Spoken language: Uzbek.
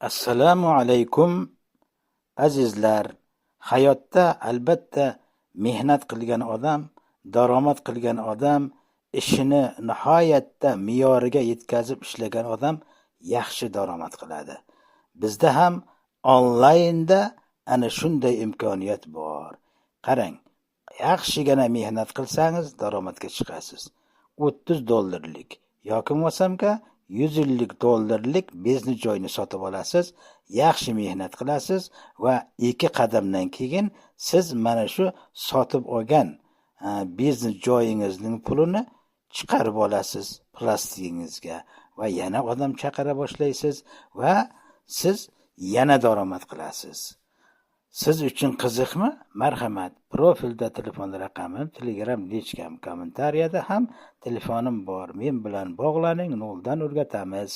Assalomu alaykum, azizlar. Hayotda albatta mehnat qilgan odam, daromad qilgan odam, ishini nihoyatda me'yoriga yetkazib ishlagan odam yaxshi daromad qiladi. Bizda ham onlaynda ana shunday imkoniyat bor. Qarang, yaxshigina mehnat qilsangiz daromadga chiqasiz. 30 dollarlik yoki bo'lmasamka 150 dollarlik biznes joyni sotib olasiz, yaxshi mehnat qilasiz va 2 qadamdan keyin siz mana shu sotib olgan biznes joyingizning pulini chiqarib olasiz plastigingizga va yana odam chaqira boshlaysiz va siz yana daromad qilasiz. Siz uchun qiziqmi? Marhamat, profilda telefon raqamim, Telegram lичкам, kommentariyada ham telefonim bor. Men bilan bog'laning, noldan o'rgatamiz.